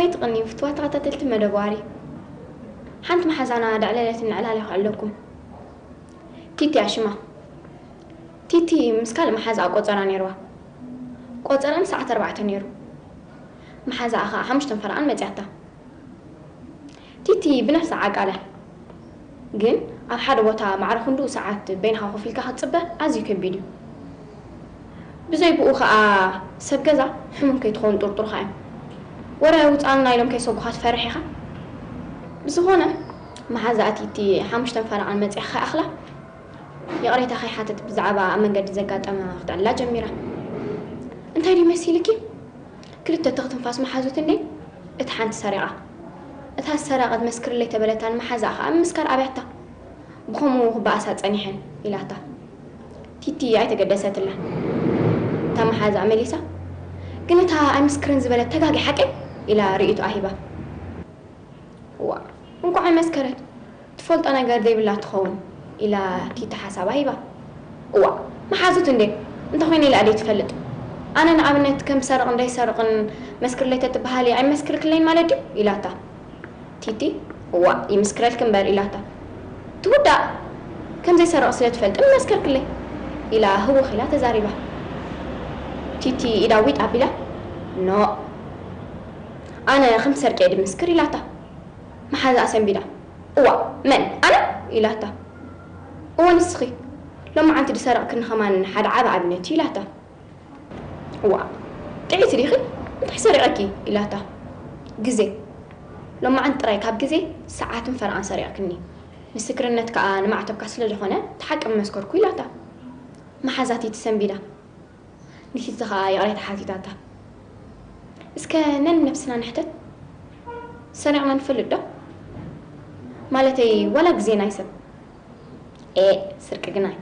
ኣይትቕንዩ ፍትዋት ተኸታተልቲ መደብ ዋሪ። ሓንቲ መሓዛና ደዕለለትን ንዕላል ይኸዕለኩም። ቲቲ ኣሽማ። ቲቲ ምስ ካልእ መሓዛኣ ቆጸራ ነይርዋ። ቆጸራን ሰዓት ኣርባዕተ ነይሩ። መሓዛኣ ኸኣ ሓሙሽተን ፈረቓን መጺኣታ። ቲቲ ብነፍሳ ዓቃለ። ግን ኣብ ሓደ ቦታ ማዕረ ክንድኡ ሰዓት በይንኻ ኮፍ ኢልካ ክትጽበ ኣዝዩ ከቢድ እዩ። ብዘይ ብኡ ኸኣ ሰብ ገዛ ሕሙም ከይትኸውን ጥርጡር ኸኣ እዩ። ወረ ውጻልና ኢሎም ከይሰጉኻ ትፈርሕ ኢኻ። ብዝኾነ መሓዛኣ ቲቲ ሓሙሽተን ፈረቓን መጺኣ ክኸይኣኽላ ይቕሬታ ከይሓተት ብዛዕባ ኣብ መንገዲ ዘጋጠማ ክትዕልላ ጀሚራ። እንታይ ድዩ መሲልኪ? ክልተ ተኽ ትንፋስ መሓዙት እንዴ? እታ ሓንቲ ሰሪቓ። እታ ዝሰረቐት መስክርለይ ተበለታ ንመሓዛኣ ኸኣ ምምስካር ኣብያታ። ብኸምኡ ክበኣሳ ጸኒሐን ኢላታ። ቲቲ ኣይተገደሰትላን። እታ መሓዛኣ መሊሳ፣ ግን እታ ኣይምስክርን ዝበለት ተጋጊ ሓቀይ ኢላ ርእይቶኣ ሂባ። እዋ፣ እንቋዕ ኣይመስከረት፣ ትፈልጦ ነገር ዘይብላ ትኸውን ኢላ ቲቲ ሓሳባ ሂባ። እዋ፣ መሓዙት እንዴ? እንተኾይነ ኢላ ደይ ትፈልጥ? ኣነ ንኣብነት ከም ሰርቕን ደይሰርቕን መስክርለይ ተትበሃሊ ኣይመስክርክለይን ማለት ድዩ? ኢላታ። ቲቲ፣ እዋ፣ ይምስክረልኪ እምበር ኢላታ። ትውዳእ፣ ከም ዘይሰርቕ ስለ ትፈልጥ ምመስከርክለይ ኢላ ህውኽ ኢላ ተዛሪባ። ቲቲ ኢዳ ዊጥ ኣቢላ፣ ኖ፣ ኣነ ከም ትሰርቂ እየ ድምስክር ኢላታ። መሓዛኣ ሰንቢዳ፣ እዋ፣ መን? ኣነ? ኢላታ። እወ፣ ንስኺ። ሎማዓንቲ ድሰረቕክኒ ኸማን ሓደ ዓቢ ኣብነት እዩ ኢላታ። እዋ፣ ጥዕይቲ ዲኺ? እንታይ ሰሪቐኪ? ኢላታ። ግዜ። ሎማዓንቲ ጥራይ ካብ ግዜ ሰዓትን ፈረቓን ሰሪቕክኒ። ምስክርነት ከኣ ንማዕተብካ ስለ ዝኾነ፣ እቲ ሓቂ ምመስከርኩ ኢላታ። መሓዛ ቲቲ ሰንቢዳ። ንቲቲ ኸኣ ይቕሬታ ሓቲታታ። እስከ ነንነብስና ንሕተት። ሰሪቕና ንፈልጥ ዶ? ማለተይ፣ ዋላ ግዜና ይሰብ። ኤእ፣ ስርቂ ግናይ።